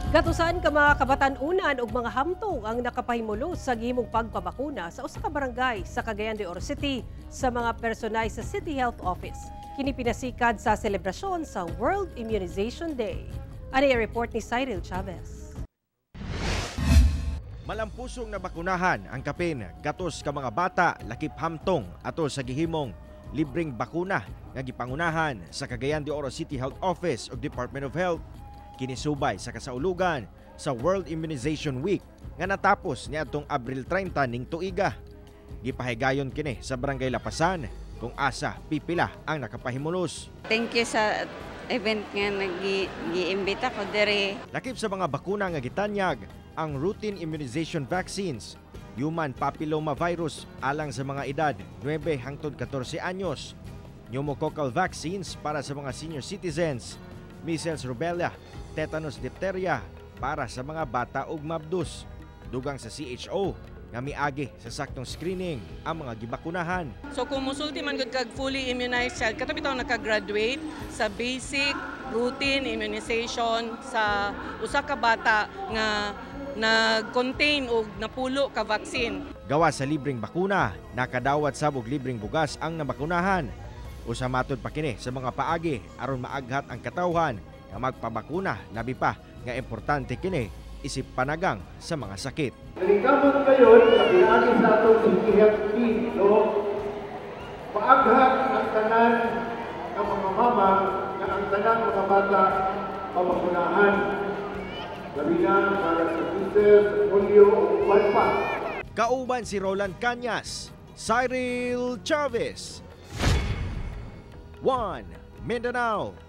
Gatusan ka mga kabatan-unan og mga hamtong ang nakapahimulos sa gihimong pagpabakuna sa usa ka barangay sa Cagayan de Oro City sa mga personay sa City Health Office. Kini pinasikad sa selebrasyon sa World Immunization Day. Ani ang report ni Cyril Chavez. Malampusong nabakunahan ang kapin 100 ka mga bata lakip hamtong ato sa gihimong libreng bakuna nga gipangunahan sa Cagayan de Oro City Health Office ug Department of Health. Kini subay sa kasaulugan sa World Immunization Week nga natapos niadtong Abril 30 ning tuiga. Gipahigayon kini sa Barangay Lapasan kung asa pipila ang nakapahimulos. Thank you sa event nga nag-iimbita ko diri. Lakip sa mga bakuna nga gitanyag ang routine immunization vaccines, human papilloma virus alang sa mga edad 9 hangtod 14 anyos, pneumococcal vaccines para sa mga senior citizens, measles, rubella, tetanus, diphtheria para sa mga bata ug mabdus. Dugang sa CHO nga miagi sa saktong screening ang mga gibakunahan. So kung musulti man gud kag fully immunized child, kato bitaw naka-graduate sa basic routine immunization sa usa ka bata nga nag-contain og napulo ka vaccine. Gawa sa libreng bakuna, nakadawat sab og libreng bugas ang nabakunahan. Usa matud pa kini sa mga paagi aron maaghat ang katawhan nga magpabakuna, labi pa nga importante kini isip panagang sa mga sakit. Nalingkamot kayon sa pinaagi sa atong City Health Team, no? Paaghat ang tanan ng mga mama nga ang tanang mga bata pabakunahan. Labi na para sa measles, polio o uban pa. Kauban si Roland Cañas, Cyril Chavez. 1 Mindanao.